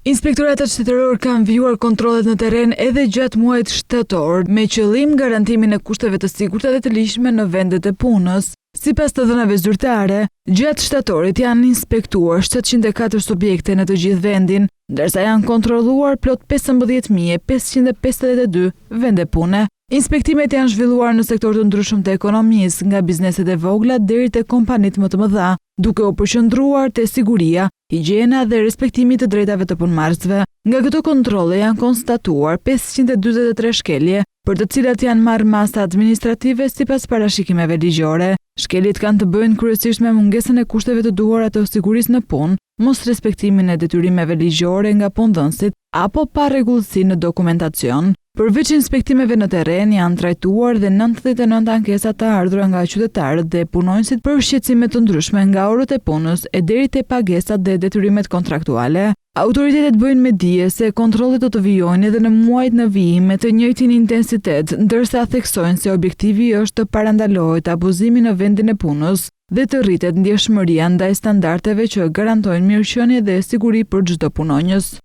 Inspektoratet shtetëror kanë vijuar kontrollet në terren edhe gjatë muajit shtator, me qëllim garantimin e kushteve të sigurta dhe të ligjshme në vendet e punës. Sipas të dhënave zyrtare, gjatë shtatorit janë inspektuar 704 subjekte në të gjithë vendin, ndërsa janë kontrolluar plot 15.552 vende pune. Inspektimet janë zhvilluar në sektorë të ndryshëm të ekonomisë, nga bizneset e vogla deri te kompanitë më të mëdha, duke u përqendruar te siguria, higjiena dhe respektimi i të drejtave të punëmarrësve. Nga këto kontrolle janë konstatuar 543 shkelje, për të cilat janë marrë masa administrative sipas parashikimeve ligjore. Shkeljet kanë të bëjnë kryesisht me mungesën e kushteve të duhura të sigurisë në punë, mosrespektimin e detyrimeve ligjore nga punëdhënësit apo parregullsi në dokumentacion. Përveç inspektimeve në terren, janë trajtuar dhe 99 ankesa të ardhura nga qytetarët dhe punonjësit për shqetësime të ndryshme nga orët e punës e deri te pagesat dhe detyrimet kontraktuale. Autoritetet bëjnë me dije se kontrollet do të vijojnë edhe në muajt në vijim me të njëjtin intensitet, ndërsa theksojnë se objektivi është të parandalohet abuzimi në vendin e punës dhe të rritet ndjeshmëria ndaj standardeve që garantojnë mirëqenie dhe siguri për çdo punonjës.